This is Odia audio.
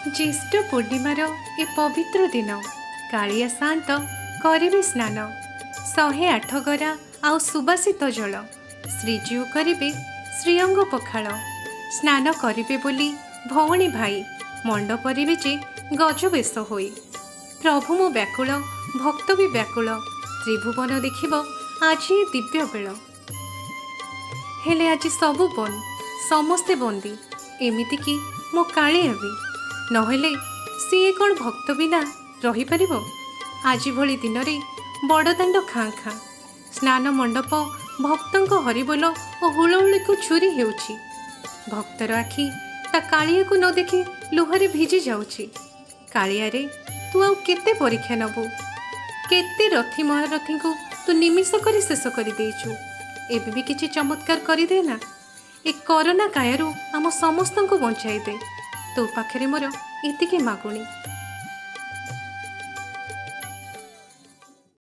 ଜ୍ୟେଷ୍ଠ ପୂର୍ଣ୍ଣିମାର ଏ ପବିତ୍ର ଦିନ କାଳିଆ ସାଆନ୍ତ କରିବେ ସ୍ନାନ। 108 ଗରା ଆଉ ସୁବାସିତ ଜଳ, ଶ୍ରୀଜୀଉ କରିବେ ଶ୍ରୀଅଙ୍ଗ ପଖାଳ। ସ୍ନାନ କରିବେ ବୋଲି ଭଉଣୀ ଭାଇ ମଣ୍ଡପରେ ବିଜେ ଗଜବେଶ ହୋଇ। ପ୍ରଭୁ ମୁଁ ବ୍ୟାକୁଳ, ଭକ୍ତ ବି ବ୍ୟାକୁଳ, ତ୍ରିଭୁବନ ଦେଖିବ ଆଜି ଏ ଦିବ୍ୟ ବେଳ। ହେଲେ ଆଜି ସବୁ ବନ୍ଦ, ସମସ୍ତେ ବନ୍ଦୀ, ଏମିତିକି ମୋ କାଳିଆ ବି। ନହେଲେ ସିଏ କ'ଣ ଭକ୍ତ ବିନା ରହିପାରିବ? ଆଜି ଭଳି ଦିନରେ ବଡ଼ଦାଣ୍ଡ ଖାଁ ଖାଁ, ସ୍ନାନ ମଣ୍ଡପ ଭକ୍ତଙ୍କ ହରିବୋଲ ଓ ହୁଳହୁଳିକୁ ଛୁରି ହେଉଛି। ଭକ୍ତର ଆଖି ତା କାଳିଆକୁ ନ ଦେଖି ଲୁହରେ ଭିଜି ଯାଉଛି। କାଳିଆରେ, ତୁ ଆଉ କେତେ ପରୀକ୍ଷା ନେବୁ? କେତେ ରଥୀ ମହାରଥୀଙ୍କୁ ତୁ ନିମିଷ କରି ଶେଷ କରିଦେଇଛୁ। ଏବେ ବି କିଛି ଚମତ୍କାର କରିଦେ ନା, ଏ କରୋନା କାୟାରୁ ଆମ ସମସ୍ତଙ୍କୁ ବଞ୍ଚାଇ ଦେ। ତୋ ପାଖରେ ମୋର ଏତିକି ମାଗୁଣି।